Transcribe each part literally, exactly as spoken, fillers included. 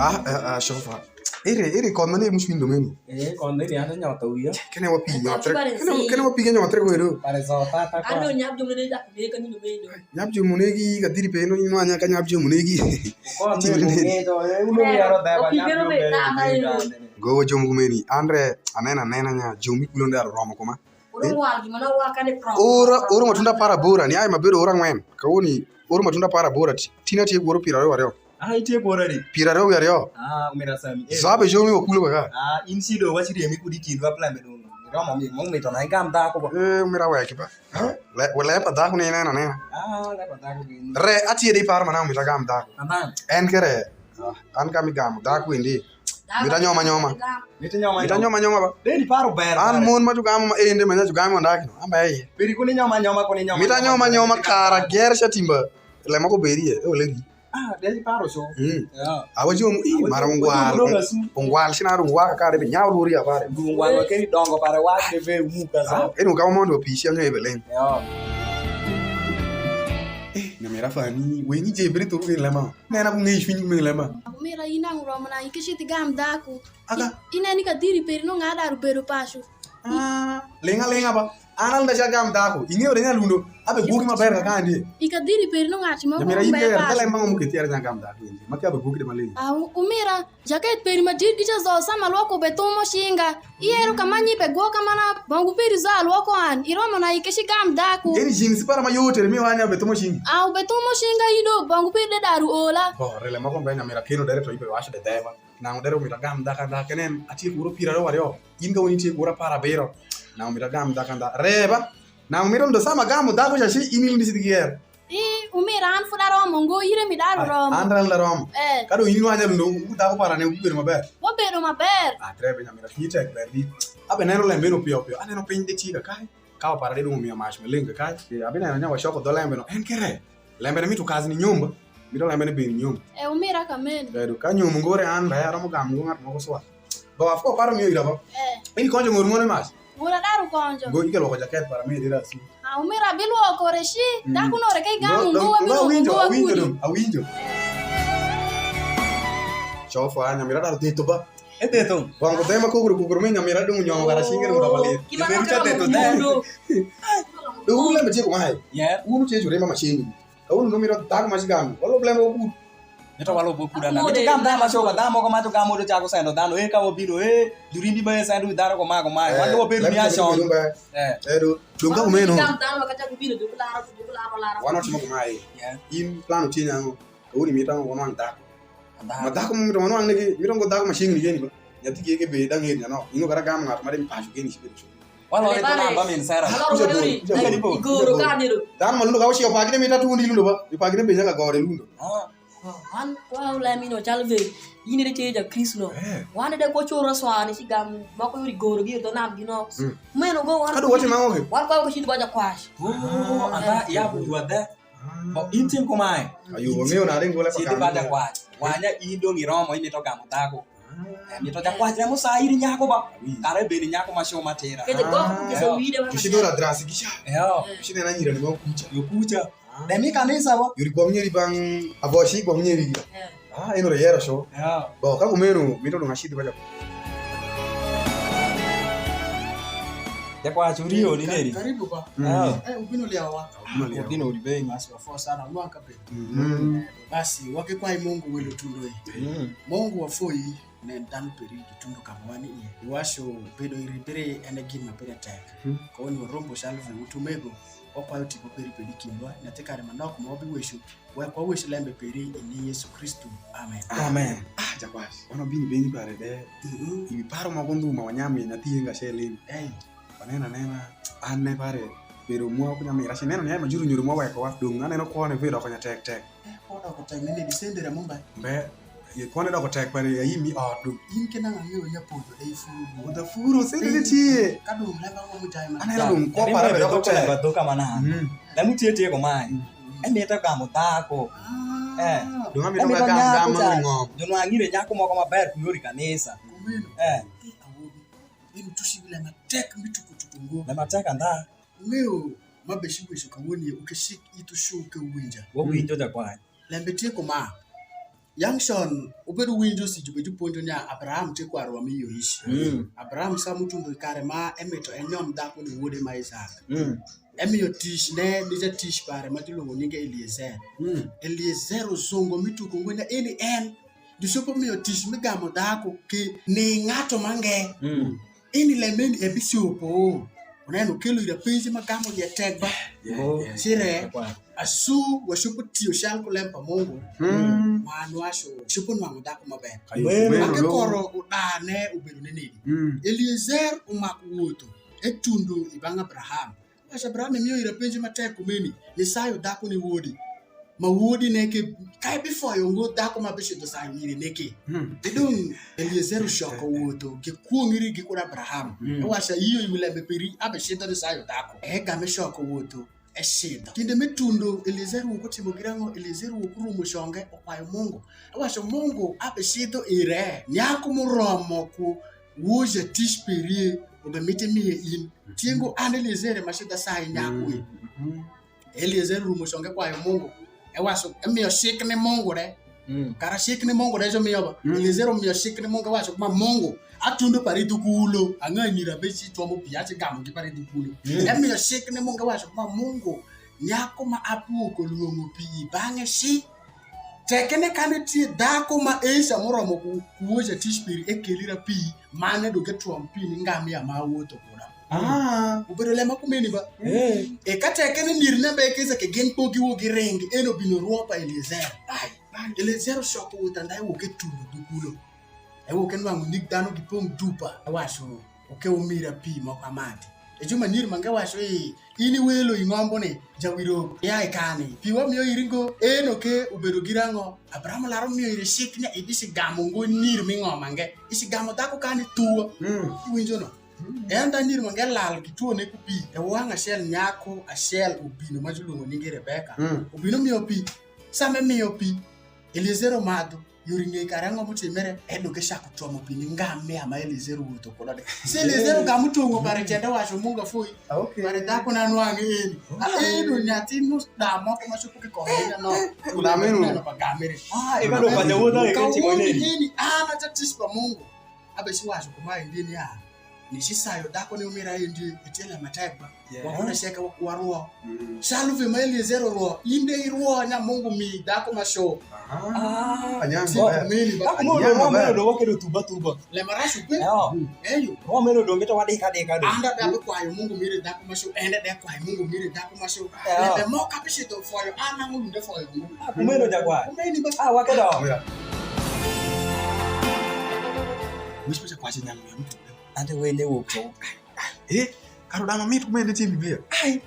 Ah, ah, ah, shofa. Iri, iri kon mane mushwin domeni. Eh, kon iri ane nyota wiya. Kene wa pi nyotre. Kene, kene wa pi nyotre ko ero. Pare zo ta ta kwa. Ano nyab jumene jak ne ka ni domeni. Nyab jumene gi ka diri pe no ni nwanya ka nyab jumene gi. Kon ne ne to, eh, uno ya ro da ba nyab jumene. Go wa jom gumeni. Andre anena anena nya jumi kulo ndar romo kuma. Oro ng'wal gima na waka ni prop. Oro, oro matunda para bora, ni ai mabedo oro ang'wen. Kawoni, oro matunda para bora, ti-, tina tie gworo piero ariyo aryo. Ah, itie bora di? Piero ariyo wi aryo. Ah, umira sami. Eh. Zabe jomi wakulo baka. Ah, in sido wachiri emi kudi kindwa plembe dong. Romo mi, mo mi to na ingam dhako ba. Eh, umira weki ba. Eh? Le, wala pa dhako ni nena nena. Ah, le pa dhako ni. Re, atie di par mana umira gam dhako. Aman. En kere. Ah, an ka mi gam dhako indi. Mita nyoma nyoma. Mita nyoma nyoma. Mita nyoma nyoma ba. Deni paro ber. An mon ma jugamo ma ende ma jugamo ndaki no. Amba eye. Beri kuni nyoma nyoma kuni nyoma. Mita nyoma nyoma kara ger sha timba. Le moko beri e, e olegi. Ah, deni paro so. Mm. Yeah. Awa jom i mara ungwal. Ungwal sina ungwal kare be nyaw luri ya pare. Ungwal wa keri dongo pare wa de be umuka sa. Ah, enu ka mondo pi sha ngai be leng. Yeah. Eh, na mera fani, weni je beri turu ni lema. Nena ku ng'ei cwiny ku mene lemba. Umira in dang' uromo na iki cidh igam dhako. Aka? I-, ineni ka dhiri peri no ng'a daro bedo paco. Ah, lenga lenga ba. An alunda ca gam dhako. Ing'eyo de nyalundo. Abe gwoki maber kaka andi. I ka dhiri peri no ng'at mo. Nyamira in ke lemba mo muketi yar nya gam dhako indi. Ma kia be gwoki de maleng. Ah, u-, umira. Jaketh peri ma dit gica dho sama lwoko bethumo cinga. Iyero ka ma nyi begwoka mana bongu peri za lwoko an. Iromo na ike ci gam dhako. Eni jing si para ma yote mi wanya bethumo cingi. Au bethumo cinga ido bongu peri de daru ola. Bo rele moko mbe nyamira keno dere to ibe wacho de dheba. Nango dere umita gam dhaka dhaka nen atie kuro pira ro wario. In ka woni tie kuro para biro. Nango umita gam dhaka dhaka. Reba. Nango miro ndo sama gam dhako cha ci ini lundi si digier. I, umira an fud aromo ngo, ire mi daru romo. An ral daromo. Eh. Kado in wanya lundo, u dhako para ne ubedo maber. Wabedo maber. Ah, trebe nyamira, ki tek ber di. Abe neno lembe no piyo piyo. Aneno piny de tika kai. Ka para de dum miyo mash melinga kai. Eh, abi neno nya wachoko dho lembe no. En kere. Lembe ne mitu kazi ni nyumba. Mito lembe ne bin nyumba. Eh, umira kamen. Bedo ka nyum ngore an ba ya romo gam ngo ngat moko swa. Ba wa fo paro miyo ira ba. Eh. Ini konjo ngor ngone mas. Ngura daru konjo. Go ikelo ko jaket para mi dira si. Ah, umira bilwokore ci, mm, dhako nore ka igamo ngo, ngo, ngo, wabiro winjo, ngo, awinjo dong, awinjo. Cofa, nyamira daro dheto ba. E dheto. Wango dhema kuguru kuguru mi nyamira dong nyongo kara cinge dong rabalir. Nyamira ka dheto dhe. Dong ule mbe tieko mai. Yeah. Ulu tie jure ma machingi. Ka ulu nomira dhako ma cigamo. Walo blemo kuguru. Nito walo bo kuda na. Nito gam dhama cho ba dhamo ko ma to gamo do chako sendo dhano. E ka wabino e durindi ba sendo dharo ko ma ko ma. Wando wabiro ni ashon. Eh. Eh, do, do ka kumeno. Gam dhano ma kata gibiro do lara do lara lara. Wano timo kumae. Yeah. In plan utie nyango. Uri mita ngo wanwang dhako. Ma dhako mo mita wanwang negi, mita ngo dhako ma chingi geni ba. Nyathi gege be dang eri no. Ingo kara gam ngat ma dem pacho geni shi bedo. Wala ore to namba min sera. Kuja bor, kuja bor. Igoro kanyo do. Dhano ma lundo ka oshi opagine mita tundi lundo ba. Ipagine be nyaka gore lundo. Ah. Wan kwa ula mino chal ve. Yini de che ja Kristo no. Eh. Wan de ko choro swani si gam moko yuri goro gi to nam gi no. Mm. Meno go wan. Kadu wati mango ke? Wan kwa ko shi ba ja kwash. Oh, ada ya bu wa da. Bo in tim kumae. Ayo, wang'eyo nade ngole pa. Sidhi ba ja kwash. Wanya in dong iromo imito gamo dhako. Eh, mito ja kwash remo sa iri nyako ba. Kare beni nyako ma show matera. Kete go kese wide ba. Tushidora drasi kisha. Yo. Tushine na nyira ni mo kucha. Yo kucha. Ah. De mi kanisa bo. Yuri gwang nyeri bang avoshi gwang nyeri. Eh. Ah, ino re yero show. Yeah. Bo ka kumeno mito dong ashidhi ba ja. Ja kwa churio ni neri. Karibu ba. Mm. Yeah. Eh, ubino lewa. Ubino lewa. Ubino uri bei. Basi wafo sana mwaka pe. Mm. Basi wake kwa Mungu welo tundo hii. Mm. Mungu wafo hii. Nen dhanu peri gitundo ka ma wan i ie. Iwaco bedo iri pire en e gin ma pire tek. Mhm. Ka woni warombo calvary utumego, wakwayo tipo peri peri kindwa, nyathi kare manok ma wabiweco, wek wawec lembe peri i nying Yesu Kristu. Amen. Amen. Ah, jakwac, wan wabino beni pare de. Mhm. Ibi paro moko ndhu ma wanyami nyathi yenga cel ini. Ei. Waneno anena, an ne pare bedo mwa ku nyamira, ci neno ni ma juru nyuru mwa wekowa, dong aneno kwone pire doko nya tek tek. Eh, kwo doko tek nene di sendere mo mba. Mbe, ye kwone doko tek pare ya yimi ot dong. In kena ng'ang'eyo nya podho dei furu. Podho furu, sendere tie. Ka dong leba mo mujai ma. Aneno dong kwo pare be doko tek. Ba dhoka mana. Mm. Da mu tie tie ko mai. Mm. Emi ta gamo dhako. Ah. Eh. Dong ami to gam gam ma ngom. Dong angire nyako moko maber kunyori kanisa. Kumeno. Eh. Eh, awobi. Bino tuci wi lema tek mi tuku tuku ngo. Lema tek andha. Ung'eyo ma beci weco ka woni ye uke cik ithu cu ke uwinja. Wawinjo jakwany. Lembe tye kuma. Junction, wubedo winjo si jube juponjo nya Abraham tye kwaruwa mi yoyic. Mm. Abraham sa mutundo i kare ma emito enyom dhaku ni wode ma Isaac. Mm. Emio ticne ni jatic pare ma julwongo nyinge Eliezer. Mm. Eliezer uzungo mi tuko ngwene eni en. Jucopo mio tic mi gamu dhaku ki ni ng'atu mange. Mm. Eni lembeni ebicopo. Wuneno, kelo ira penji ma gamu ie tek ba. Yeah, yeah. Cire, asu wacopo tio calku lem pa Mungu. Mm. Ma nwaco copo nwang'u dhaku maber. Amen. Ma kekoro udane ubedo nenedi. Mm. Eliezer umako wotho, etundo i bang' Abraham. Wacu Abraham, imio ira penji ma tek kumeni, nisayu dhaku ni wodi, ma wodi neke, ka ebifoyo ngo dhaku ma bicidho sayu ire neke. Hmm. E dong' Eliezer ucoko wotho, gikwong'iri gikud Abraham. Hmm. Ewacu, ayio i wi lembe peri, abicidho nisayu dhaku. E gam ecoko wotho, ecidho. Kinde m'etundo, Eliezer wok otimo girang'o? Eliezer wok urumo conge, okwayo Mungu. Ewacu, Mungu, abicidho ire, nyaku muromo ku wod jatic peri, ubimito imiye in. Tiengo an Eliezer ma cidha sai nyaku. Mm. Eliezer rumo conge kwayo Mungu. Ewaco, emio cik ni Mungu de. Mm. Kara cik ni Mungu de, co mio ba. Mm. Eliezer omio cik ni Mungu, ewaco kuma, Mungu, atundo pari dhukulo. Ang'eyo nyira be ci twomo pi, aci gamo gi pari dhukulo. Mm. Emio cik ni Mungu, ewaco kuma, Mungu, nyaku ma apoko lwong'o pi i bang'e ci. Tek ene kan etie dhaku ma eca muromo ku, ku woca tic peri, ekelira pi, man edong etwom pi ni ngamia ma awotho kuda. Ah. Ubedo lema kumeni ba? Eh. E ka tek ene nirne mbe kisa ke gin po giwo giring, eno bino rwo pa Eliezer. Ai, Eliezer ocoko wot andha, ewok etundo dhu kulo. Ewok enwang'u nyig dhanu gipong' dupa. Ewacu, "Wuke wumira pi moko amadhi." E ju ma nyiri mange wacu, "Ii, in i welo i ng'ombo ni, jawiro, ia i kani, pi wamio iri ngo." Eno ke ubedo girang'o? Abraham olaru mio iri cik nia ibici gamo ngo nyiri mi ng'om mange, ici gamo dhaku kani thuwa. Mm. Iwinjo no? Mm. Ento nyiri mange lal gitwone ku pi. E wang' acel nyaku acel ubino ma julwongo nyinge Rebeka. Mm. Ubino mio pi. Sama emio pi, Eliezer omadho. Yor i ng'ei kare ang'o mutimre? Edok ecaku twomo pi ni ngamia ma Eliezer owotho kudo de. Si Eliezer ogamo tong'o pare, cende wacu, "Mungu afoi." Ah, okay. Pare dhaku na nwang'e eni. Okay. Ah, eno nyathi nus da moko ma copo ki kong'o ina no. Eh, eh, eh, neno pa gamire. Ah, e ka do pa jawuoth aye ka timo nini? Eni, an aca tic pa Mungu. Abe ci wacu kumae ndi nia, ni ci sayo dhaku ni umira endi, etie lem matek ba. Yeah. Wakuna ceke wa-, warwo. Mm. Calu ve ma Eliezer orwo, in de irwo nya Mungu mi dhaku ma co. Aha. Ah. Anyang'. Ti maber. Kumeni ba. Ka kumeno anyang' do, maber. Kumeno do wakedo thuba thuba. Lema rac ukwe? Yeah. Mm. Eyo. Rwo meno do mito wadika dika do. Anda be abikwayo Mungu mire dhaku ma co, ende de kwayo Mungu mire dhaku ma co. Yeah. Lembe mo ka bicidho foyo, an ang'o lunde foyo ngo. Ah, kumeno jakwa. Kumeni ba. Ah, wakedo. Yeah. Wic pa jakwaci nyang' miyo mito. Ante wende wok co. Eh, karo dama mit kumene ti Biblia. Ai.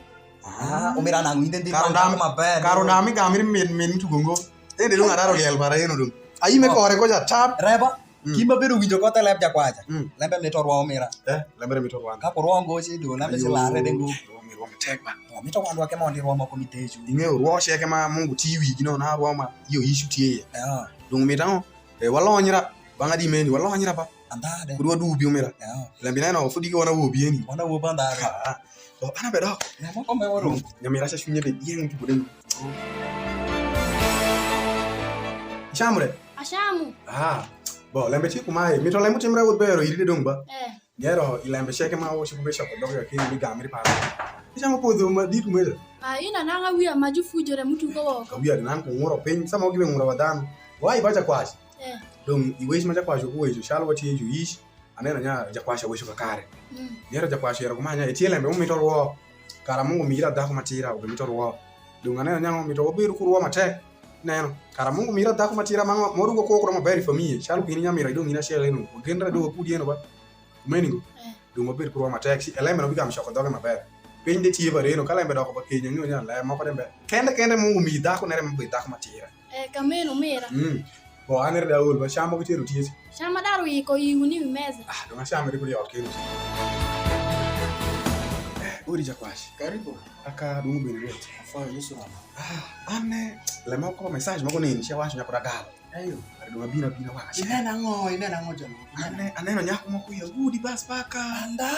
Ah, umira nang' winde ndi karo dama maber. Karo dama igami mit mit mitugo ngo. Ende dong' araro liel para yeno dong'. Ayi me kore ko ja tap. Reba. Mm. Kimba bedo winjo ko te leb jakwaca. Mm. Lembe mito rwa umira. Eh, lembe mito rwa. Ka ko rwa ngo ci do lembe ci lare de ngo. Rwa mi rwa mi tek ba. Rwa mito wandwa ke mondi rwa moko mi teju. Ing'eyo rwa ceke ma Mungu ti wigi no na rwa ma yo yishu tie. Yeah. Dong' mita ngo. Eh, walonyra. Bang' adi meni, walonyra ba. Andha de. Kud wadubi umira. Yeah. Lembe neno, fodi ke wana wobi eni. Wana wobi andha de. Ha, ha. To ana bedo. Na moko me woro. Nyamira cha shunye be yeng tu budem. Chamre. Ashamu. Ah. Bo, lembe chi kumae, mito lembe timre wot bero iri de dong ba. Eh. Gero i lembe ceke ma wo shi kumbe shoko dogo ya kini mi gamiri pa. Ichamo podho ma dit kumbe. Ah, ina nanga wiya ma jufujore mutuko woko. Wiya nan ku ng'uro piny, sama gibe ng'uro wadano. Wa ibacha kwash. Eh. Dong' i wec ma jakwac wuweco, calo watye i juyic, aneno nya jakwac aweco kakare. Mm. Yero jakwac yero kumanya, etie lembe mumito rwo, kara Mungu mira dhako matira, ubimito rwo. Dong' aneno nya mito wabedo ku rwo matek. Neno, kara Mungu mira dhako matira ma ngo-, morugo ko kuda maber i famie, calo gini nyamira idong' in acel eno, wagenra do wakudi eno ba. Kumeni ngo? Eh. Dong' wabed ku rwo matek, ci e lembe no bigamo coko dhoge maber. Piny de tye pareno, ka lembe doko pa keny, ang'eyo nya lembe moko de mbe. Kende kende Mungu mi dhako nere mabed dhako matira. Eh, kameno mera. Mm. Bo anere da ol, ba cham moko tero tye. Cham ma daro yiko iwu ni wi meza. Ah, dong' acham ri kuli ot kendo. Eh, odi jakwash. Karibu. Aka dong' bende rwot. Afoyo Yesu rama. Ah, ane. Lem moko, message moko nini, ce waco nyako dagal. Eyo. Kare dong' abino abina wang' ace. Ineno ang'o? Ineno ang'o, jalo? Ane-, aneno nyako moko i agudi bas paka. Anda.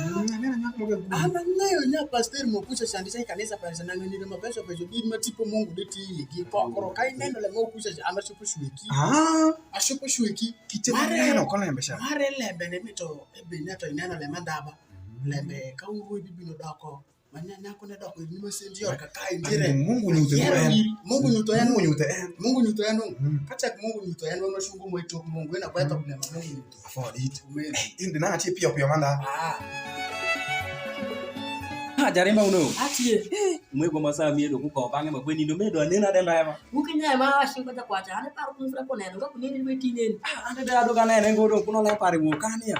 Mm, aneno nyako moko i agudi. An ang'eyo nya pastor mo kuca candi cai kanisa pare sa nang'eyo nido mabeco beco din ma tipo Mungu de ti igi kokro. Ka ineno lem moko kuca, an acopo cweki. Ah. Acopo cweki. Kiche ma ineno ko lembe ca. Mare lembe ne mito ebe nya to ineno lem andaba. Mm. Lembe ka urwe bibino doko. Ma nya-, nyako ne dok ni masendi ot ka kae. Ai, njire. Mungu nyutho en. Mungu nyutho en. Mungu nyutho en. Mungu nyutho en. Mm. Ka tek Mungu nyutho en, wan wacungo mo i tok Mungu, ena kwetho, mm, lema Mungu nyutho. Aford it. Amen. Eh, in de nanga tie piyo piyo manda. Ah. Ah, jarima uno. Atie. Eh, mwego masaa mie do kuko bange ma kweni no medo anena de mbema. Wuki nyai ma ashi kwa jakwacha, ane paro kun fra koneno, nga kunini ni weti neni. Ah, ande de adoka nene ngodo kuno le pare wo kania.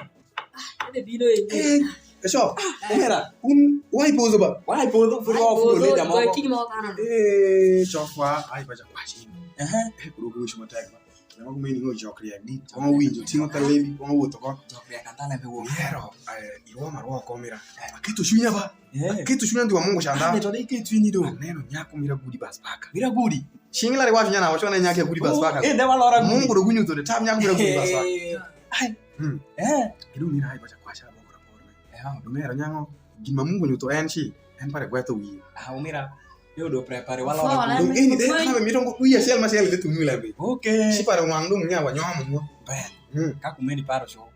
Ah, ade bino e. Eh, eh, cok. Omera, un, wa i podho ba? Wa i podho, furu wa furu le jamo. Wa i podho, kiki ma wakana no. Eh, cok wa, ai pacha kwachi. Ehe. Eh, kuru kuru shimo tek ba. Jama kumeni ngo jok riek di. Jama winjo, tingo talebi, jama wuotho ko. Jok riek, an talebi wo. Yero, eh, iwa marwa ko mira. Eh. Aketo chunya ba? Eh. Aketo chunya ndi wa Mungu chanda. Ande to de iketo chunyi do. Aneno nyako mira gudi bas paka. Mira gudi? Cing' lari wacu nyana wacu ne nyako gudi bas paka. Oh, eh, de walora gudi. Mungu do gunyutho de tam nyako mira gudi bas paka. Eh. Ai. Hmm. Eh. Kidu mira ai pacha kwacha bongo rapor me. Eh, ha. Dumero nyango, gin ma Mungu nyutho en ci, en pare gwetho wiye. Ah, umira, yo do prepare, wala ora. Dong eni de, kama mito ngo, wiye achiel machiel de thumi lembe. Okay. Ci pare wang' dong' nya wa nyoma mo. Ber. Hmm. Ka kumeni paro cho.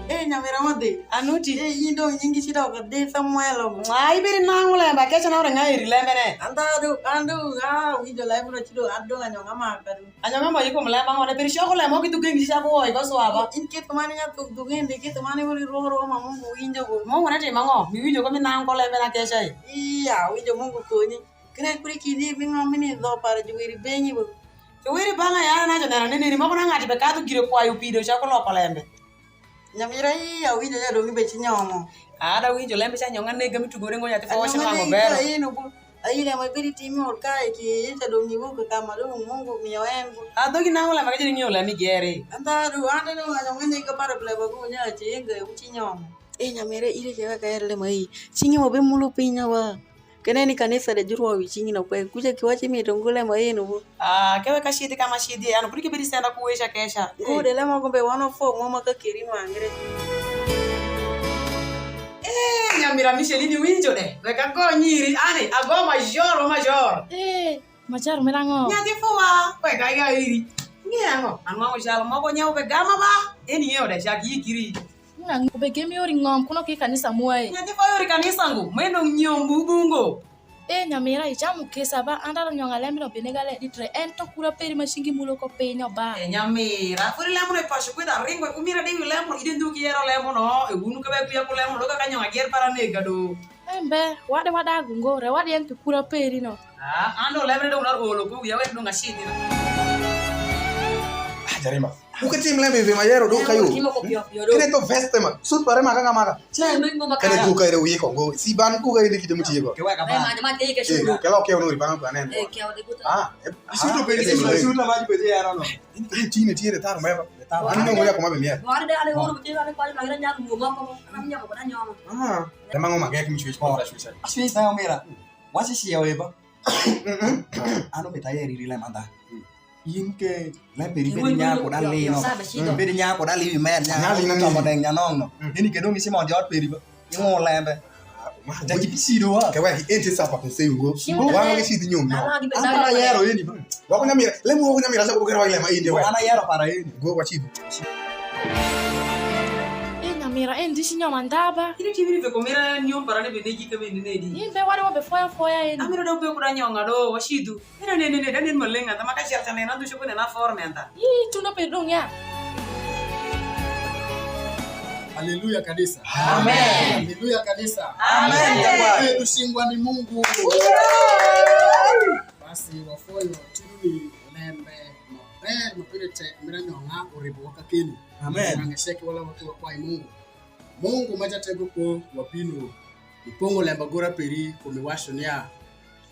Eh, nyamera modhi. Anuti. Eh, in dong' nyingi ci dok adhi Samuel. Ai, biri nango lembe, akecha na ora nga iri lembe ne. Anda do, ando, ah, winjo lembe ro ci do, adong' anyonga maka do. Anyonga mo yiko mulemba ng'one, peri coko lemo ki dhugengi ci cako woi ko swaba. In ketho mane nya dhug dhugendi, ketho mane wori rwo rwo ma Mungu winjo go. Mungu ne timo ang'o? Miwinjo ko minang ko lembe na keca i. Iya, winjo Mungu konyi. Kine kuri kidi mi ng'om mini dho pare juwiri benyi bo. Juwiri bang'a ya na jo neno ni nini moko na ng'ati be kadho gire kwayo pido cako loko lembe. Nyamira, iya, awinjo nya dong' ibe ci nyomo. Ada winjo lembe ca nyonga nega mi tugo ringo nyathi fo wacho nang'o bero. Ino bu, ayile mo ibedi timi ol kae ki ye ca dong' iwuok ka ma dong' Mungu miyo en bu. A dhogi nang'o lembe ka jeni ng'eyo lembe geri. Anta du, ante dong' anyonga nega para plebo ku nya ci inga ku ci nyomo. Eh, nyamira, ire ke ka ka ere le ma i. Cingi mo be mulo piny na wa. Kene ni kanisa de jurwo wi cingi na kwe. Kuca kiwaci mi to ngule ma eno bo. Ah, kewe ka shidi kama shidi, ano kuri kibidi senda ku wecha kecha. Ko de lemo gombe one oh four mo ma ka keri nwangre. Eh, nyamira Michelle ni winjo de. Weka go nyiri, ani, ago major, major. Eh, major mera ngo? Nyathi fuwa, weka ya iri. Ngi ango? Anwango chalo moko nyawo be gama ba. Eni ng'eyo de chak yikiri. Nga ngo be gemi yori ngom kuno ki kanisa mwa e. Nyathi ko yori kanisa ngo, meno nyombu bungo. E nyamira, icamu kesa ba, an dara nyonga lembe no bene gale di tre, en to kura peri ma cingi mulo ko piny no ba. E nyamira, furi lembo no i paco kwedha ringo, umira de wi lembo no, ide ndu ki yero lembo no, e wunu ke be kuya ku lembo no, ka nyonga gier para nega do. Embe, wade wadagu ngo, re wade en to kura peri no. Ah, an do lembe dong' nar olo ko wiya wek dong' acidi. Ah, jarima. Uke tim lembe ve mayero do kayo. Timo ko pio pio do. Kene to veste ma. Sut pare maka maka. Kene tu kaire uye ko ngo. Si ban ku kaire kite mutiye ko. Ke weka ba. Ke lo ke no ri bana ko anen. Ah, sutu pe sutu ma di pe ya no. Tine tire tar mero. Tar. Ani no ya ko ma be mier. Wari de ale woro ke ale kwa ma nya mo ko. Ana nya ko na nyoma. Ah, de mango ma ke mi chwe ko. Chwe sa mera. Wasi si ya weba. An obed ayero iri lemandha. In ke lembe ri bed nyako da lino. Bed nyako da liwi mer nyako. Nyali na ni. Tamo deng nyanong no. Ini ke dong isi mon jot peri ba. Ingo lembe. Jaki bisido wa. Ke wa enti sapa ko seyo go. Wa ke sidi nyom no. An ayero ini ba. Wa ko nyamira. Lemu wa ko nyamira sa ko kera wa lema indi wa. An ayero para ini. Go wa chidu. E nyamira, en disi nyoma ndaba. Ini tibiri pe komira nyom para ne bende jike bende nedi. Imbe wade wabe foya foya en. Amiro do be kuda nyonga do washidu. Ina ne ne ne da nen malenga da maka certa ne na ducho kone na forme anda. Ii, tundo pe dong ya. Haleluya kanisa. Amen. Haleluya kanisa. Amen. Amen. Tusingwa ni Mungu. Basi wafoyo tini lembe maber ma pire tek mira nyonga uribo wa kakeni. Amen. Mange sheki wala watu wa kwai Mungu. Mungu ma jatego kwo, wabino ipongo lembagora peri, kum iwaco nia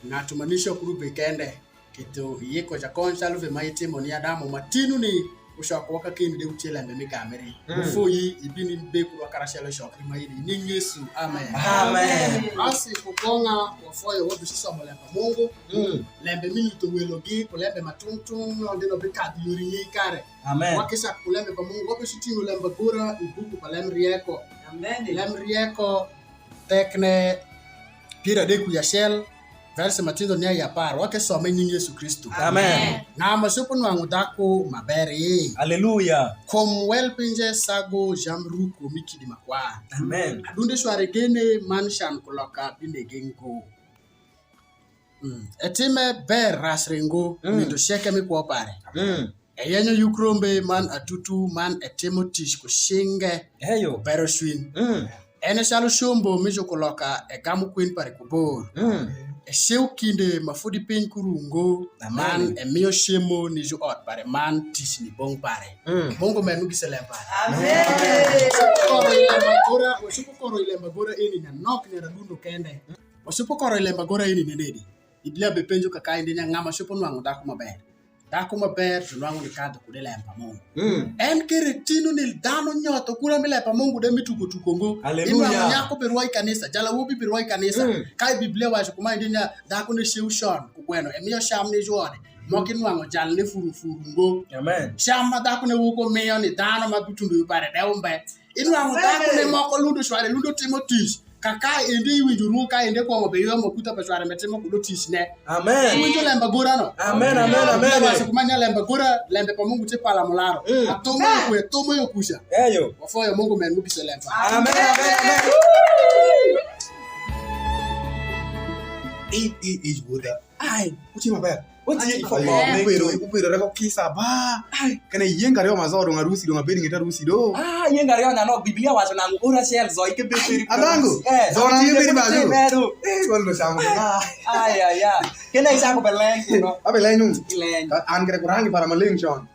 ng'atu ma nico kuru be kende, ketho iyiko jakony calu ve ma itimo ni Adamu ma tinuni, Kucok woko kakeni de wutie lembe mi gamiri. Mm. Wufoyi, ibin ibekurwa karacelo i cokri maeni. I nying Yesu. Amen. Amen. Basi, ku kwong'a wafoyo, wabicomo lem pa Mungu. Mm. Lembe mi nyutho welogi, ku lembe ma tung' tung' no, ndino bikadhu yor i ng'ei kare. Amen. Wakicak ku lembe pa Mungu, wabicoting'o lembagora i buku pa lem rieko. Amen. Lem rieko thekne pier adek wi acel, verse ma thindho nia i apar, wakesome i nying Yesu Kristu. Amen. Ng'a ma copo nwang'u dhaku ma ber-ri? Haleluya. Kum wel pinje sagu jamruko mi kidi ma kwar. Amen. Adunde cware gene man can kuloka binege ngo. Mm. Etime ber rasre ngo, mm, nindo ceke mi kwo pare. Mm. Eyenyo yuk rombe man atutu, man etimo tic ku cinge. Eyo. Bero cwiny. Mm. En e calu combo mi jukuloka, egamu kwin pare ku bor. Mm. Eceu kinde ma fodi piny ku ru ngo, amen, man emio cemo ni juot pare man tic ni bong pare. Mm. Mungu menu giselem pare. Amen. Wacopo koro i lembagora, wacopo koro i lembagora eni nyanok nya radundo kende. Wacopo koro i lembagora eni nenedi. Biblia bepenjo kaka indi nya ng'a ma copo nwang'u dhaku maber. Dhaku maber to nwang'u ni kadhu kud i lem pa Mungu. Mm. En kere tino ni dhanu nyotho kura mi lem pa Mungu de mi tuko tuko ngo. Hallelujah. Inwang'u nyako birwa i kanisa, jalawobi birwa i kanisa. Mm. Ka i Biblia waco kumae ndi nya dhaku ne ceu con ku gweno, emio cam ni jwode. Mo kinwang'u jal ne furu furu ngo. Amen. Cam ma dhaku ne woko mio ni dhanu ma bitundo wi pare de umbe. Inwang'u dhaku ne moko lundo cware, lundo timo tic. Ka ka indi iwinjo rwo ka indi kwong'o biywe mo kutha pa cware m'etimo kudo ticne. Amen. Iwinjo lembagorano? Amen, amen, amen. Waco kuman nya lembagora, lembe pa Mungu ti pala mularo. Mm. Athomo yo kwe, athomo yo kuca. Eyo. Wafoyo Mungu men mubise lemba. Amen, amen, amen. Ei, ei, ei, wuda. Ai, uti maber. Uti maber. Ubedo, ubedo reko kisa ba. Ai. Kene yeng aryo ma zor dong arusi, dong abed ng'et arusi do. Ah, yeng aryo na nok, Biblia waco nango ora cel zoi ke bed peri. Adango. Eh, zor na bed ba do. Eh, wal do chamo. Ai, ai, ai. Kene isako beleng kuno. Abeleng nu. Beleng. An kere kurangi para maleng chon.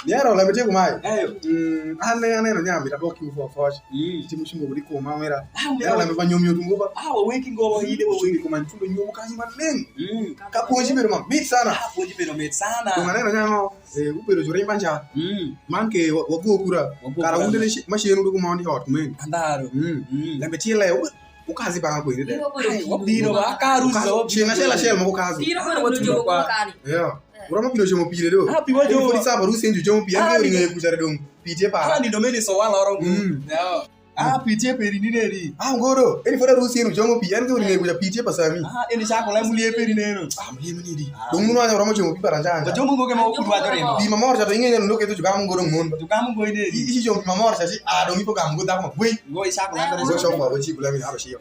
Niero lembe tye kumae. Eyo. Mm, an ne aneno nya mita bok ki ufo foch. Mm. Timo cungo kudi kuma mera. Ah, niero lembe pa nyom yot ngo ba. Ah, waweki ngo wa ide waweki. Kuma tundo nyom kanyi maleng. Mm. Ka puonji bedo mamit sana. Ah, puonji bedo mit sana. Dong aneno nyango, eh, ubedo jurimba nja. Mm. Man ke wa-, wago kura. Wago kura. Kara wunde ne shi-, machine wudu kumondi ot kumen. Andaro. Mm. Mm. Lembe tye le, wu-, wukazi banga kwende de. Ai, wabino ba, ka arusi. Wukazi, ceng' acel acel ma wukazi. Bino ka wabino kwa. Yeah. Uromo pilo chomo pire do. Ah, pi wajo. Eni fodi saba rusi enjo chomo pi. Ah, an ke ringe kuchare dong. Pi tye para. Ah, nindo mene so waloro. Mm. Yeah. Ah, pi tye peri ni neri. Ah, ngoro. Eni fodi rusi enjo chomo pi. An ke ringe kucha pi tye pasami. Ah, eni chako la mulie peri neno. Ah, mulie mene di. Dong muno anya uromo chomo pi para njanja. Wajo mungo ke ma kudu wajo remo. Pi mamor cha to ing'e nyalo ketho jugamo ngoro mon. Jugamo ngoro neri. I, i chomo pi mamor cha chi. Ah, dong ipo gamo ngoro dhako ma gwe. Ngo ichako la. Ngo chomo wa chi kula mi aro chiyo.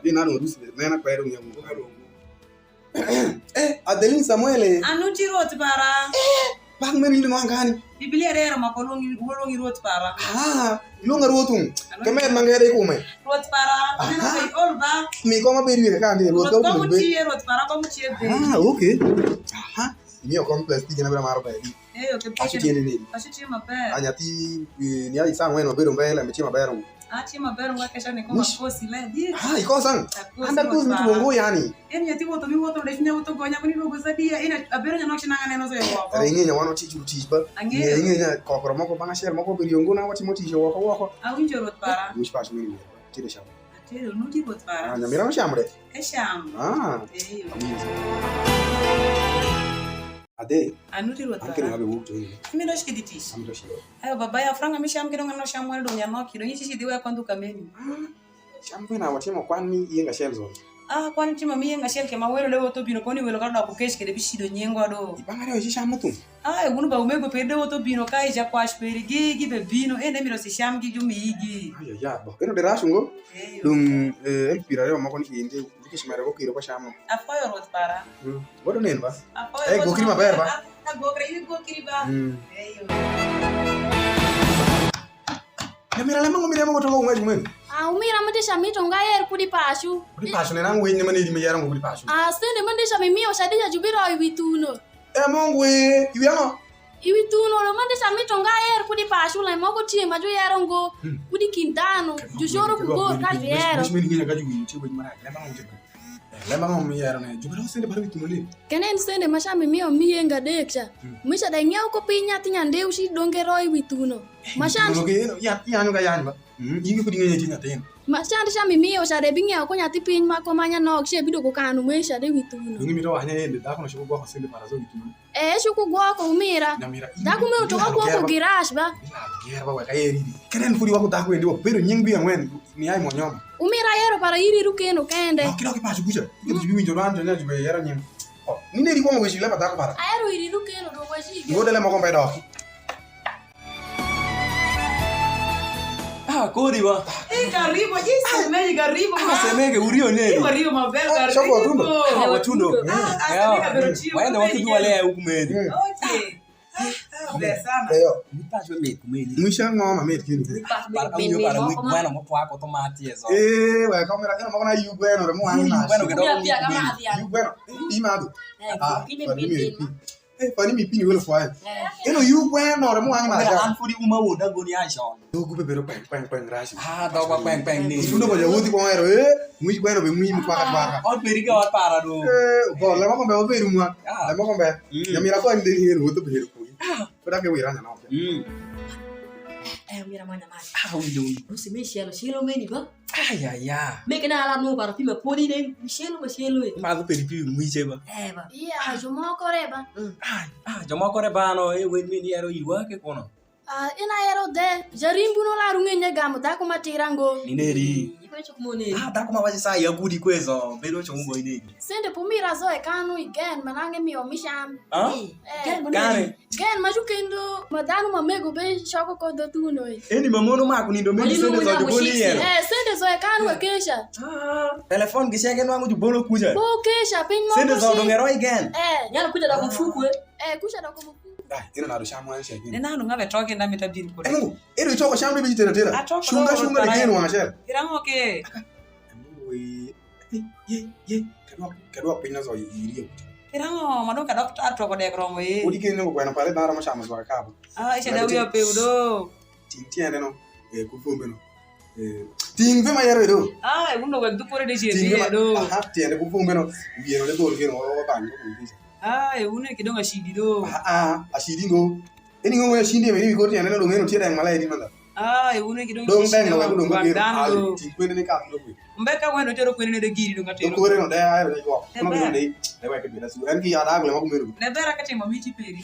Ni nano rusi nena kwa dong ya mungo. Eh, Adelin Samuel, eh. Anuti Rwoth para. Eh, bang' meno in nwang'o kani? Biblia rero ma kolwongi, kolwongi Rwoth para. Ah, iluonga Rwoth un. Ke mer ma ng'ere kume. Rwoth para. Aha. Neno ka iol ba. Mi koma beri wega kande, Rwoth ka kume be. Rwoth tiye, Rwoth para koma tiye be. Ah, okay. Aha. Imiyo complex tije na bira maro bedi. Eh, okay. Pacho tiene nini? Pacho tiye maber. Anya ti, eh, ni ai sa ng'wen wabedo mbele, mi tiye maber. Ah, tye maber, wa keca ni koma kosi le. Ah, ikosa? Anda kosi ni tuongo yani. En nyathi wotho mi wotho de ne wotho gonya kuni rogo sadia. Ina abero nya nok chinanga neno so yo woko. Re nginya wano tich ru tich ba. Ang'eyo. Nginya kokoro moko banga shel moko biri yongo na watimo tich woko woko. Awinjo Rwoth para. Much pas mini. Tiro sham. Tiro nuti Rwoth para. Ah, nyamira no sham re. E sham. Ah. Eyo. Amazing. Ade. Anuti Rwoth para. An kene wabe wuok to yini. Imi dosh kidi tich. Am dosh yo. Ayo baba ya franga mi sham kido ngano sham wal dong ya nok kido nyichi chi diwa kwa nduka meni. Ah, sham kwena watimo kwan mi yenga shel zone. Ah, kwan timo mi yenga shel ke ma welo le woto bino koni welo ka dok kesh kede bishido nyengo do. Ibanga re shi sham mutum. Ah, e wunu ba umego pede woto bino ka ija kwash peri gi gi be bino ende miro si sham gi jumi igi. Ayo ya bo. Eno de rashu ngo. Eyo. Dong eh el pira yo moko ni inde. Nikech mere gokiro ko chamo. Afoyo Rwoth para. Mm. Bodo nen ba? Afoyo. Eh, gokiri maber ba? Ah, gokre, in gokiri ba? Mm. Eyo. Nyamira lama ngomire mo to ngwe ngwe. Ah, umira mute shamito nga yer kudi pachu. Kudi pachu ne nangu wenye mane di me yara ngudi pachu. Ah, sende mande shami miyo shadi ya jubiro iwituno. E Mungu e, iwi ang'o? Iwi thuno lo mande sami to nga yer kudi pacu le moko tye ma juyero ngo, hmm, kudi kind dhanu, jujoro ku bor ka giyero. Mini ng'eyo ka juwinjo tye winy marac, lema mo jebe. Lema mo mi yero ne, jubero sende baro wi thuno ni. Kene en sende ma ca mimio mi yenga adek ca. Mm. Mica de ng'iewo ko piny nyathi nyandeu ci donge roi wi thuno. Ma can Thuno ke yeno, ya, yanyo ka yany ba. Mm, ingi kudi ng'enye ti nyathino. Ma can ca mimio ca de bing'iewo ko nyathi piny ma ko ma nyanok ci ebido ko kanu mwe ca de wi thuno. Donge mito wanya yende, dhako no cuko gwoko sende para so wi thuno. Eh, cuku gwoko umira. Nyamira, in Dhako me utuka ilalo gwoko ger ba. Girash ba. Ilalo ger ba weka yeri. Kene en fudi wako dhako endi, wapero nying bi ang'wen, ni ai mo nyoma. Umira yero para iri rukeno kende. Dok, dok i pacu kuca. Iketho jubi winjo dwan, to nya jube yero nying. Oh, ni ne di kwongo wechi lema dhako para. Ayero iri rukeno do wechi. Ngo dele moko mbe dok. Ah, kodi wa. Eh, karibu. Jinsi umeji karibu. Ah, ma. Semege, urio nini? Karibu maber, ah, karibu. Shoko watundo. Ah, watundo. Ah, ah, semege, bero chiwo. Waende wakidhi wale ya huku meni. Mm. Okay. Ah, ah, ber sana. Eyo. Nipacho mit kumeni. Mwisha ngoma mit kini. Para ka winyo para ngwi gweno mo twako to mati ezo. Eh, wa kamera, eno moko na yu gweno re mo wangi na. Gweno ke do. Pia, pia, kama athi. Yu gweno. Ima do. Eh, ah, pini, pini, pini. Eh, pani mi piny welo fwayo. Eh. Eno yu gweno re mo wangi ma. An fodi uma woda goni ajon. Dogu be bedo peng, peng, peng, rashi. Ah, dogwa peng, peng ni. Sundo ko jawuti ko ero, eh, ng'wi gweno be ng'wi mu twaka, twaka. Ot beri ke ot para do. Eh, bo, lemo kombe obedo mwa. Ah. Lemo kombe. Mm. Nyamira ko ande ni en wuto bedo kuyi. Ah. Koda ke wira na no. Mm. Eh, mira mwana mwana. Ah, winjo, winjo. Usi me shelo, shelo meni ba? Ayaya. Meke na ala no para pima podi de, shelo ma shelo e. Imadho peri pi ng'wice ba? Eh, ba. Iya, jomoko re ba. Mm. Ah, ah, jomoko re ba no, e wen min yero iwa ke kono. Ah, in ayero de, jarimbu no laru ng'enye gamo dhako ma tira ngo. Nineri. Iwe chuk mo neri. Ah, dhako ma wacho sa ya gudi kwezo, bedo chungo boy neri. Sende pumira zo e kanu igen manange mio mi cam. Ah? Eh. Gen mo neri. Kare. Gen ma jukendo ma dhanu ma mego be coko ko dho thuno e. Eni ma mono maku nindo meni sende zo jubolo i yero. Eh, sende zo e kan wa keca. Ah, telefon gi ceke nwang'o jubolo kuca. Bo keca piny mo. Sende zo donge roi gen. Eh. Nyalo kuca dok mfuku e. Eh, kuca dok mfuku. Ah, ino nado cam wan ceke. Ne nanu ng'abe toke nda mita bin kode. Eh, Mungu, ero icoko cam de biji tera tera. Atoko. Cunga, cunga de gen wang' acel. Irang'o ke? Aka, eh, Mungu, eh, eh, ye, ye, kedwa, kedwa piny na zo iri e kuti. Pirang'o ma dong' kadok tar toko dek romo ye? Odi keni ngo gweno pare dhara mo chamo zwaka kabu. Ah, icha da wiya peu do. Ting' tiende no, eh, ku fombe no. Eh, ting' fe ma yero do. Ah, e wundo wek dukore de chie ting' fe ma, do. Aha, tiende ku fombe no. Wiye no de gol keno wa bang' ko kundi. Ah, e wundo ki dong' ashidi do. Ah, ah, ashidi ngo. Eni ngo ya shindi mi wi koti aneno dong' eno tie dang' malai di manda. Ah, e wundo ki dong' dong' dang' no wa dong' keno. Ting' kwene ni ka ndo kwe. Mbe ka wendo joro kwene ne de giri dong' atero. Dong' kore no de ayo ne go. Kono gino de. De wa ke bila su. En ki ya da gule ma kumero. Ne bera ka timo miti peri.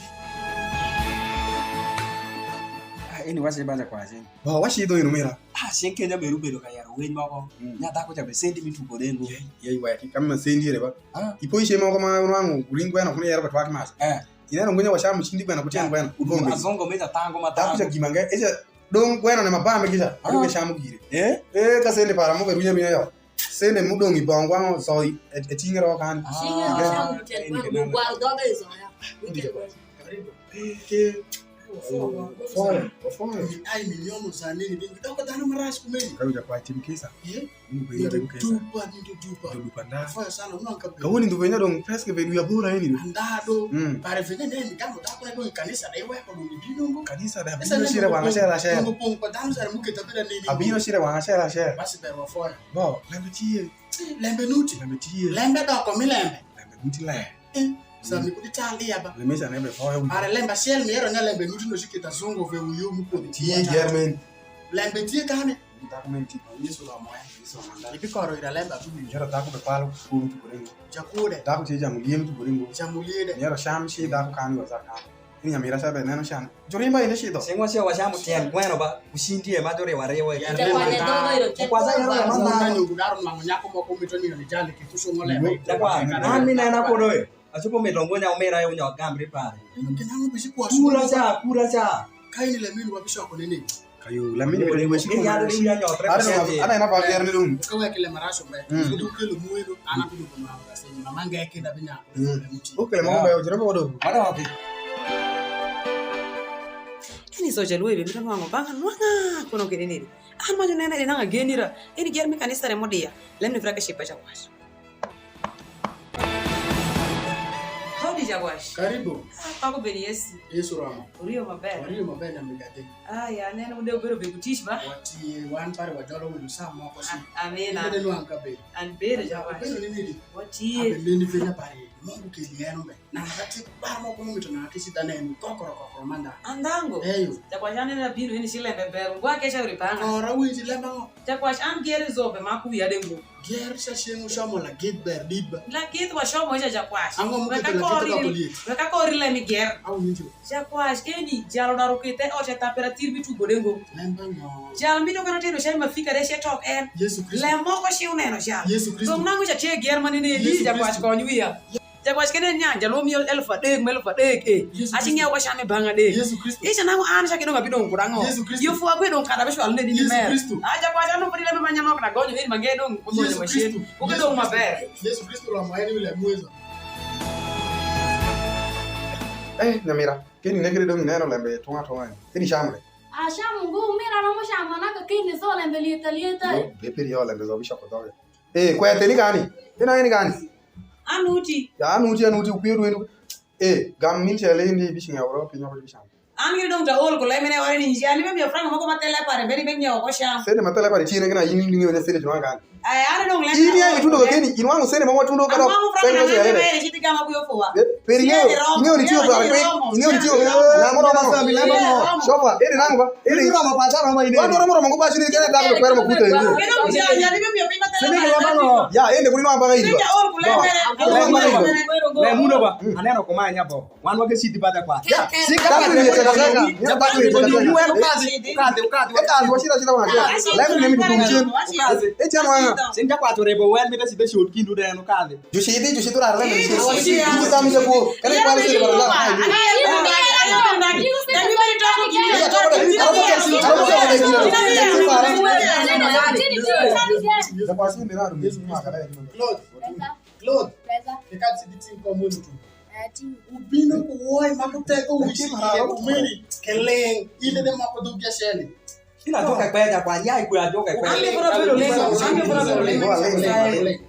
Ah, eni wache banja kwa jeni. Ba wache do ino mera. Ah, sien kenya beru bedo ka yaro weny moko. Mm. Nya dhako cha be sendi mi tuko dengo. Ye, ye wa ki kama sendi re ba. Ah. Ipo ishe moko ma wangu kulingo yana kuna yaro ba twak mas. Eh. Ineno ngwenya wa shamu shindi gweno kutya gweno. Udongo. Azongo meta tango ma tango. Takucha gima nge, echa dong' gweno ne mabame kicha. Ah. Adong' shamu gire. Eh? Eh, ka sende para mo be runya runya yo. Sende mudong' i bongwa ngo so e, e ting'e ro kan. Ah. Shinga shamu kutya gweno. Gwaro dodo izo ya. Kutya gweno. Karibu. Eh, ke. Ofoyo, ofoyo, ofoyo. Ai, minyomo za nini? Bing doko dhano marac kumeni. Kawinjo kwa tim kisa. Eh? Mungu nindo dupa, nindo dupa. Nindo dupa nda. Faya sana, unang kape. Kawoni ndo venya dong presque vedu ya bora yani. Andado. Mm. Pare venya ne ni kamo dako ya dong kanisa da iwe ko dong bino ngo. Kanisa da bino shire wa ngashera shera. Ngo pong kwa dano sara muke tabira nini. Abino shire wa ngashera shera. Basi ber wa fora. Bo, lembe tie. Lembe nuti. Lembe tie. Lembe doko mi lembe. Lembe nuti le. Eh, sa mi kudi tal dia ba. Lembe sa ne be fora. Are lembe achiel mi ero nya lembe nuti no shikita zungo ve uyo mu kudi tie German. Lembe tie kane. Dhako men tipo. Yesu romo, eh. Yesu romo ndalo. Ipi koro ira lembe atubi. Jero dhako be palo kum tipo ringo. Jakude. Dhako che jamu liem tipo ringo. Jamu liede. Jero sham shi dhako kan wa za kan. Ni nyamira sa be neno sham. Jorimba ile shi do. Singwa se wa sham tien gweno ba. Kushindi e ma jore wa rewe. Ya, kwa ne dodo iro ke. Kwa za yero ma na. Nani udaro mango nyako moko mitoni ni jali kitu so ngole. Dakwa. Nani nena kodo e. Acupo mito ngo nya omera yo nya gamri pare. Kura cha, kura cha. Kaini lamini wa bisho ko nene. Kayo lamini ko ni weshi ko. Ni ya do ya nyo tre. Are no ana na ba ger ni dum. Ka wa kile maraso be. Mm. So du kelo muedo ana bi ko ma ga se ma manga ke da binya. Mm. Okay, mo be ojira mo do. Ada wa. Ini so jalo be mito nwango banga nwanga kono ke nene. An ma jonena ina nanga genira. Ini ger mi kanisa re modia. Lemni fraka shipa cha was. Hodi Jagwash. Karibu. Ah, pako bed Yesu. Yesu romo. Uriyo maber. Wariyo maber na migati. Ah, ya, neno ude ubedo be ku tic ba? Wati, wan pare wajolo welo saa moko si. Ah, amina. Inde nwang' ka be. An bere, Jagwash. Ubedo ni nini? Wati. Abe neni benya pare. Mungu keli en umbe. Na kati bar moko mumito na kisi dane en kokoro kokoro manda. Andango. Eyo. Jagwash, aneno abino, en ci lembe ber. Ngwa keca uri panga. Kora winji lembe ngo. Jagwash, an gere zobe ma ku wiya de ngo. Ger ca ceng' wucomo lagidh ber dit ba. Lagidh wacomo ca, Jagwash. Ang'o muketho lagidh doko liet? Wek akori lemi ger. Awinjo. Jagwash, eni jal odaro kethe ot e thapera thir bitugo de ngo. Lembe ang'o? Jal mi doke notero cai ma fika de ce tok en. Yesu Kristo. Lem moko ci uneno jal. Yesu Kristo. Dong' nang'o ca tye ger ma nene ni, Jagwash, kony wiya. Jagwac kene niang' jalwom mio elfu adek ma elfu adek e. Yesu Kristo. Aci ng'iewo ka cam i bang' adek. Yesu Kristo. Ica nang'o an cak idong' abidong' kud ang'o? Yesu Kristo. Yo fwa gwe dong' kara bicwalo nedi ni mer. Yesu Kristo. Ah, jagwac an dong' podi lembe ma nyanok na gonyo eni ma nge dong' odonyo macen. Yesu Kristo. Yesu Kristo. Yesu Kristo romo en wi lem weza. Eh, nyamira, keni negere dong' ineno lembe tunga tunga ni. Keni camre. Ah, cam ngo, mira romo cam mana ka keni so lembe lieta lieta. Yo, be peri yo lembe zo bicoko dhoge. Eh, kwete ni gani? Ina ni gani? Anuti. Ya, anuti, anuti, ukwiyo dwenu. Eh, gam min cele indi bicing'eyo ro piny oko bicam. An gi dong' ta ol ku lembe ne ware ni njia, ni be mio franga moko ma thele pare, beri be ng'iewo ko cam. Sende ma thele pare, chine gina yin ng'eyo ne sende jwa gani? Ay, an dong' lembe. Yin ya itundo ga keni, inwang'o sende ma watundo ka dok. Sende ma cele. Ci ti gama kuyo fuwa. Peri ng'eyo, ng'eyo ni tiyo pare, ng'eyo ni tiyo. Na mo romo. Shopa, eri nango ba? Eri romo pa romo ine. Wa romo romo ko ba shiri kene da ko pero mo kute. Sini ke mano. Ya, ende kuri no amba ga ido. Le muno ba. Aneno ko ma nya bo. Wan wa ke sidi bada kwa. Ya, si ka ba ni te ka ka. Ya ba ni te ka. Ni wen ka di. Ka di, ka di. E ka wa shida shida wa. Le ni mi ko mchin. E chan wa. Sin ka kwa to rebo wen mi ta sidi shot kindu de no ka di. Jucidhi, jucidhi ra rem ni. Jucidhi tam je po. Kale kwa se bara la. Claude, Claude, e ka sidi tin ko mo tu. Ubino ku woi ma kuteko wici kumeni keling, ile de mako dhogi acel. Ina joka kweja kwa nyai kwa joka kweja. Ande bro bro le. Ande bro bro le.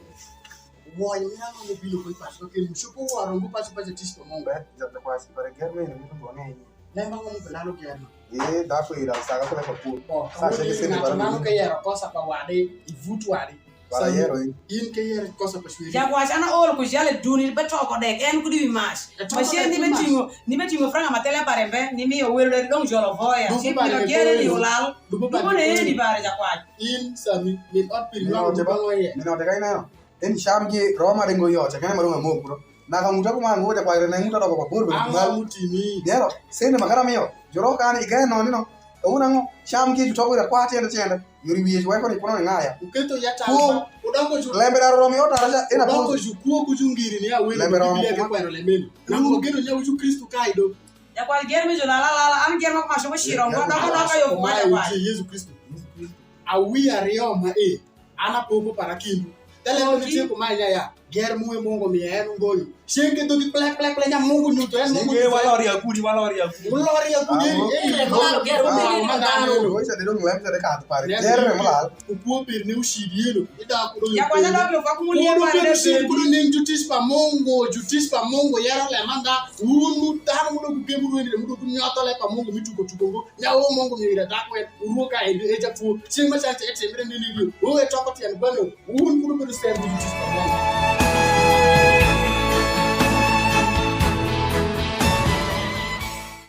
Woi, ni ano mo bilo ko paso ke musu ko waro ngo paso paso tis ko mo. Be ja te kwa si pare ger me ni mo ne. Ne ma mo ko lalo ger. Eh, da ko ira sa ka ko ko. Sa se se ni bara. Mano ke yero kosa pa wade, i vut wade. Bara yero in. In ke yero kosa pa shwiri. Ja kwa chana ol ku jale duni be to ko dek en ku di mas. Macien ni beting'o, ni beting'o franga ma thele pare mbe, ni miyo welo de dong' jolo voya. Cien ni bagere ni ulal. Dubo ne eni bare jakwac. In sami, min ot piri nwa dubo ng'o ye. Min ot ka ineno. En cam gi roma de ngo yo, chakene ma dong' amok bro. Na ka muta kuma ngo de kwa ne muta doko kwa bor. Ang'o mutimi? Nero, sende makara miyo. Joro kan igeno nino. Ewun ang'o? Cam gi jutoko ira kwa tiende tiende. Yori wiye juweko ni kuno ni ng'aya. Uketo ya tamba. Udoko ju. Lembe daro romi otara cha ina po. Udoko ju kuo ku ju ngiri ni awelo. Lembe romo. Biblia ke kwero lemeni. Nango geno nyawu ju Kristu kai do. Jakwal ger mi julala lala, an ger ma kuma shomo shiro, ngo doko doko yo kwa jakwal. Yesu Kristu. Awi ariyo ma e. An apogo para kindu. Tele mo nitie kumae nya ya, ger muwe Mungu miya en ungoyo. Ceng' ke dhogi plek plek plek nya Mungu nyuto en Mungu nyuto. Walor ya kudi, walor ya kudi. Walor ya kudi. Ger muwe Mungu. Ger muwe Mungu. Upuo pir ni ushidi yeno. Ida kudo. Ya kwa nalo kwa kumulie. Kudo pir ushidi kudo ning jutis pa Mungu, jutis pa Mungu yero le manga. Unu tano mudo kugemu ruende mudo kunyotho le pa Mungu mituko tuko ngo. Nyawo Mungu mi ira dak wek urwo ka e e jafu. Ceng' ma can e timre ni ni. Wo e toko tien gweno. Wun kuru bedo sem di jutis pa Mungu.